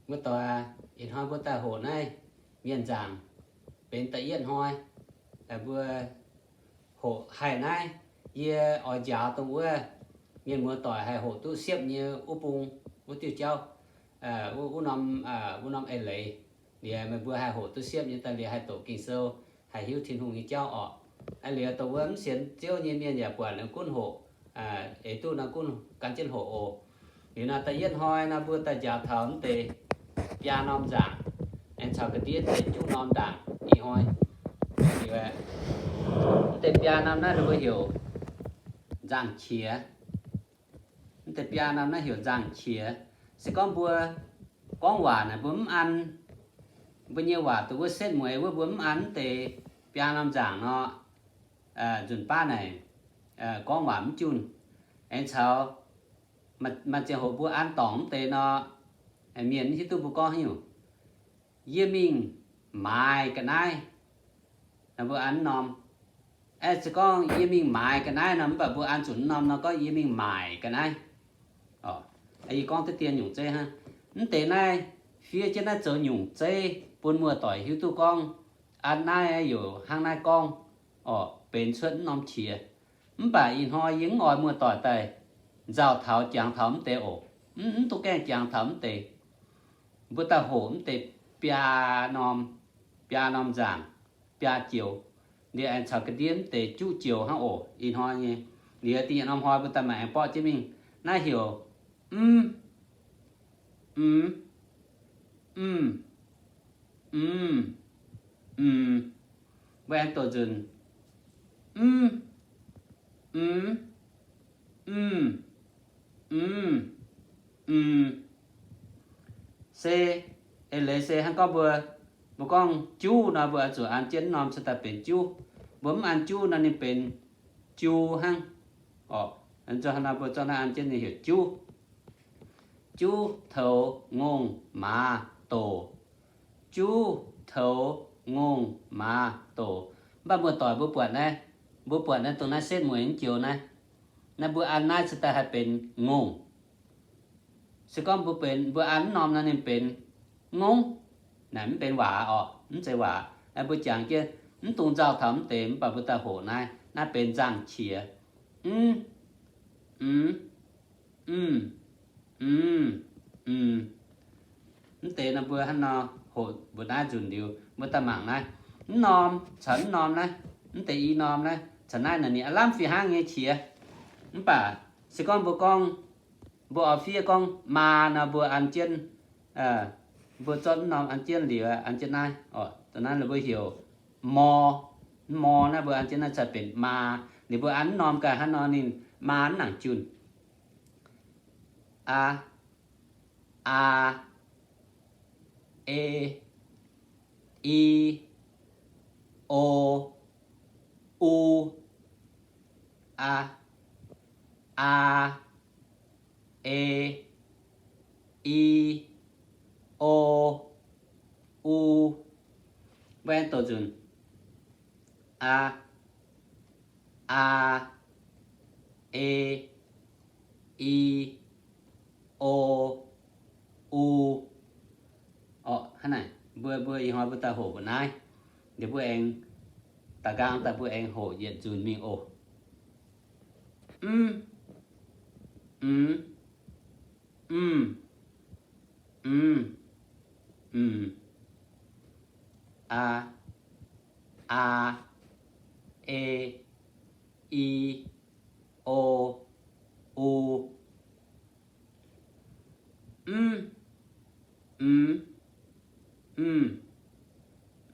Muoz-doic, ih hnoi mbuo daaih hoqc naaiv mienh nzaangc benx da'yietv hnoi. Mbuo hoqc haih naaiv, yie oix njaaux dongh wuov mienh muoz-doic haih hoqc duqv siepv nyei wuov bung, wuov diuh jauv, wuov norm, wuov norm eix leiz. Liuz meih mbuo haih hoqc duqv siepv nyei daaih liuz haih doqc Ging-Sou, haih hiuv Tin-Hungh nyei jauv orqc. Liuz dongh wuov mv sienx Ziouv nyei mienh yaac buatc ninh gunv hoqc, eix duqv nor gunv gan jienv hoqc oc. Liuz nor da'yietv hnoi nor mbuo daaih njaaux taux mv deix biaa norm nzaangc, aengx caux ga'ndiev deix juqv norm ndaangc ih hnoi. Mv deix biaa norm naaiv ninh mbuo heuc nzaangc-qiex. Mv deix biaa norm naaiv heuc nzaangc-qiex. Se gorngv mbuo gorngv waac naaic mbuo mv an, mbuo nyei waac dongh wuov setv mueiz wuov mbuo mv an mv deix biaa norm nzaangc nor, nzunc baav naaic gorngv waac mv junh. Aengx caux maaih ziangh hoc mbuo an dorngc mv deix nor, mienh mv hiuv duqv mbuo gorngv haaix nyungc. Yie mingh maaiz ga'naaiv. Mbuo an mv norm. Aeqv, se gorngv yie mingh maaiz ga'naaiv nor, mv baac mbuo an zuqc mv norm nor gorngv yie mingh maaic ga'naaiv. Yie gorngv deix dien nyungc zeiv hnangv. Mv deix naaiv fiev jienv naaiv zoux nyungc zeiv bun muoz-doic hiuv duqv gorngv an naaiv youc hnangv naaiv gorngv, orqc, benx cuotv mv norm qiex. Mv baac ih hnoi yie mv oix muoz-doic daaih nzauh taux jangx taux mv deix oc. Mv, mv duqv gaengh jangx taux mv deix. Mbuo daaih hoqc mv deix biaa norm, biaa norm nzaangc, biaa joux. Liuz aengx caux ga'ndiev mv deix juqv joux hnangv oc. Ih hnoi nyei, liuz da'nyeic norm hnoi mbuo daaih maaih aengx borqv jienv mingh. Naaiv heuc mv, mv, mv, mv, mv. Mbuo aengx doqc nzunc. Mv, mv, mv, mv, mv. Se, eix leiz se hnangv gorngv mbuo, mbuo gorngv juv nor, mbuo oix zuqc an jienv mv norm cingx daaih benx juv. Mbuo mv an juv nor ninh benx ju hnangv. Orqc, nzunc hnangv nor mbuo zorqv naaiv an jienv ninh heuc juv. Juv toux ngongh maaz doc. Juv toux ngongh maaz doc. Mv baac muoz-doic mbuo buatc naaiv, mbuo buatc naaiv dongh naaiv setv mueiz mv joux naaiv, naaiv mbuo an naaiv cingx daaih haih benx ngongh. Se gorngv mbuo benx, mbuo an mv norm nor ninh benx ngongh. Naaic mv benx waac orqc, mv zeiz waac. Mbuo jangx jienv mv dungx nzauh taux mv deix, mv baac mbuo daaih hoqc naaiv, naaiv benx nzangc-qiex. Mv, mv, mv, mv, mv. Mv deix nor mbuo hnangv nor hoqc mbuo naaiv nzunc liuz, mbuo daaih mangc naaiv. Mv norm caux mv norm naaiv, mv deix i norm naaiv caux naaiv naaic ninh aav lamh fih hnangv nyei qiex. Mv baac se gorngv mbuo gorngv, mbuo oix fiev gorngv maa nor mbuo an jienv, mbuo zorqv mv norm an jienv liuz, an jienv naaiv, orqc, dongh naaiv ninh mbuo heuc mor. Mv mor naaiv mbuo an jienv naaiv cingx benx maa. Ninh mbuo an mv norm gaax hnangv nor ninh maa mv nangc junh. A, a, e, i, o, u, a, a, e, i, o, u. Mbuo aengx doqc nzunc. A, a, e, i, o, u. Orqc, hnangv naaic mbuo, mbuo ih hnoi mbuo daaih hoqc mbuo naaiv. Liuz mbuo aengx da'nqaang daaih mbuo aengx hoqc yietc nzunc mingh oc. Mv, mv, mv, mv, mv. A, a, e, i, o, u. Mv, mv, mv,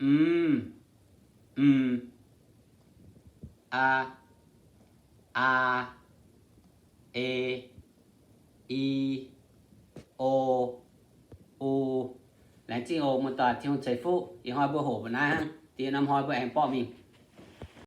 mv, mv. A, a, e, i, o, u. Laengz zingh oc muoz-doic, Tin-Hungh ceix fuqv. Ih hnoi mbuo hoqc mbuo naaiv hnangv, da'nyeic norm hnoi mbuo aengx borqv mingh.